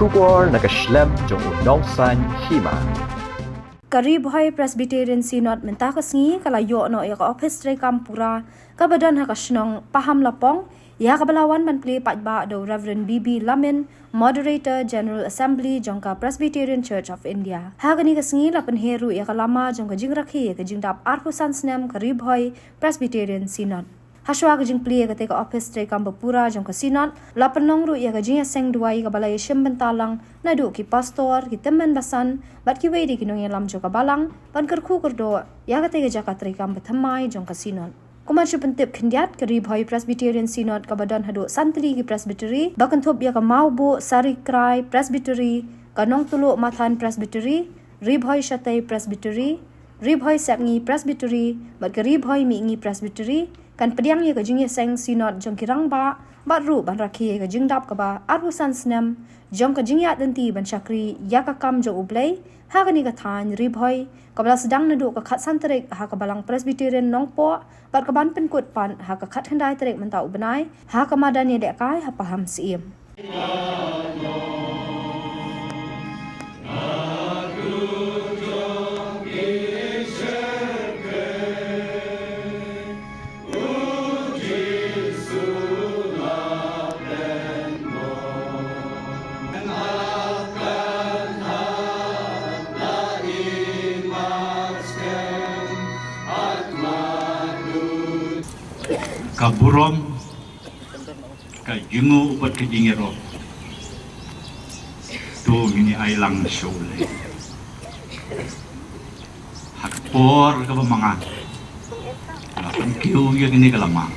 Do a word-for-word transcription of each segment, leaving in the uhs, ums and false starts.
Khubor na ka shlem jong u nongsaiñ hima. Ka Ri Bhoi Presbyterian Synod mynta ka sngi ka la ïoh noh ïa ka ophis treikam pura kaba don ha ka shnong Pahamlapong, ïa kaba la wan ban plie paidbah da u Reverend B B Lamin, Moderator General Assembly jong ka Presbyterian Church of India. Ha kane ka sngi la pynher ruh ïa ka lama jong ka jingrakhe ïa ka jingdap arphew san snem ka Ri Bhoi Presbyterian Synod. Hashwa ka jingplie ïa katei ka ophis treikam ba pura jong ka Synod, la pynlong ruh ïa ka jingïaseng duwai kaba la ïashim bynta lang naduh ki pastor, ki tymmen basan bad kiwei de ki nongïalam jong ka balang, ban kyrkhu kyrdoh ïa katei ka jaka treikam ba thymmai jong ka Synod. Kumba shu pyntip khyndiat, ka Ri Bhoi Presbyterian Synod kaba don haduh san tylli ki presbytery, ba kynthup ïa ka Mawbuh Sari Krai Presbytery, ka Nongtluh Mathan Presbytery, Ri Bhoi Shatei Presbytery, Ri Bhoi Sepngi Presbytery bad ka Ri Bhoi Mihngi Presbytery, kan pdiang ïa ka jingïaseng Synod jong ki rangbah bad ruh ban rakhe ïa ka jingdap kaba arphew san snem jong ka jingïaid lynti ban shakri ïa ka kam jong U Blei ha kane ka thaiñ Ri Bhoi, kaba la sdang naduh ka khatsan tarik ha ka Balang Presbyterian Nongpoh bad kaban pynkut pat ha ka khatkhyndai tarik mynta u bnai ha ka madan ïalehkai ha Pahamsyiem. Ka burom, ka jingnguh bad ka jingïarap, to ngin ïa ai lang sha U Blei. Ha ka por kaba ma nga la pynkiew ïa kane ka lama,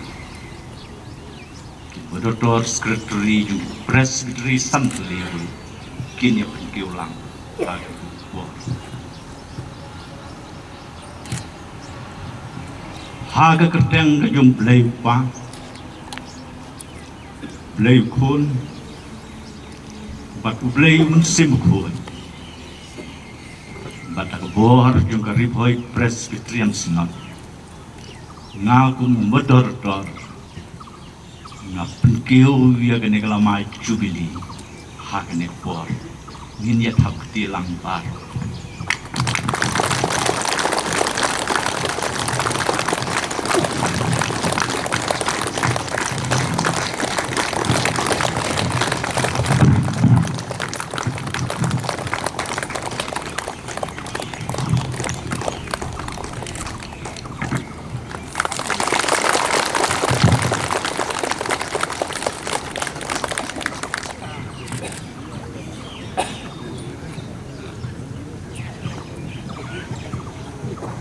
ki moderator, secretary jong Presbytery san tylli ruh kin ïa pynkiew lang ha ka por. Ha ka kyrteng ka jong U Blei U Kpa, U Blei U Khun bad U Blei U Mynsiem Bakhuid, bad ha ka bor jong ka Ri Bhoi Presbyterian Synod, nga kum u moderator nga pynkiew ïa kane ka lama Jubili ha kane ka por. Ngin ïa thap kti lang baroh.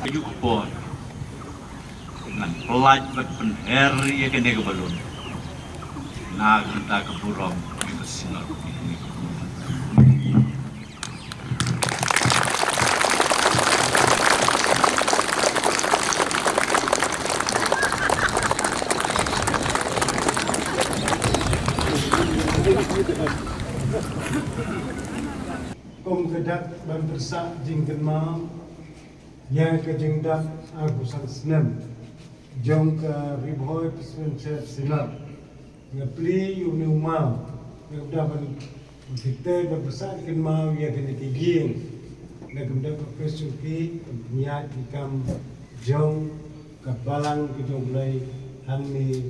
Ka juk ka por ngan pynlait bad pynher ïa kane ka balloon na ka bynta ka burom jong ka Synod. Kum ka dak ban pyrsad jingkynmaw ïa ka jingdap arphew san snem jong ka Ri Bhoi Presbyterian Church Synod, nga plie ïa une u maw, nga dap ban kite ban pyrsad kynmaw ïa kane ka ïing, na ka bynta ka Presbytery, ka pynïaid ki kam jong ka Balang ka jong U Blei hangne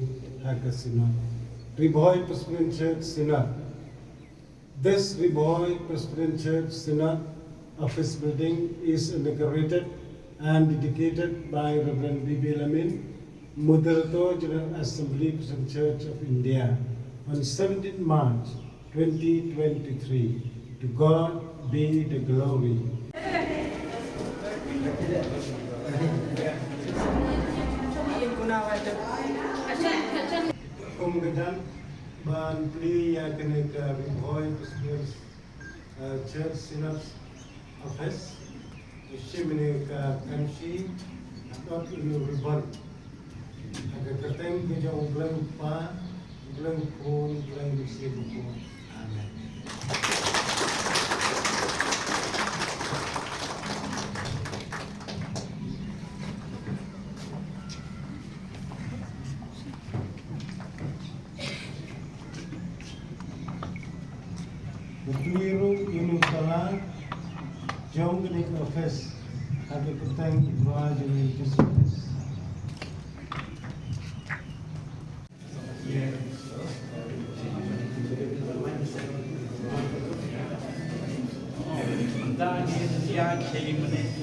ha ka Synod. Ri Bhoi Presbyterian Church Synod. This Ri Bhoi Presbyterian Church Synod Office Building is inaugurated and dedicated by Reverend B B Lamin, Moderator, General Assembly, Presbyterian Church of India, on seventeenth March twenty twenty-three. To God be the glory. Kum ka jan ban plie ïa kane ka Ri Bhoi Presbyterian, uh, Church Synod Office, shim ïa kane ka kamshi, dot ïa une u ribbon. Ha ka kyrteng ka jong U Blei U Kpa, U Blei U Khun, U Blei U Mynsiem Bakhuid. Amen. Ba tynjuh ruh ïa une u tala jong kane ka office ha ka kyrteng u Trai jong ngi Jisu Khrist. Mynta ngi ïa ki minit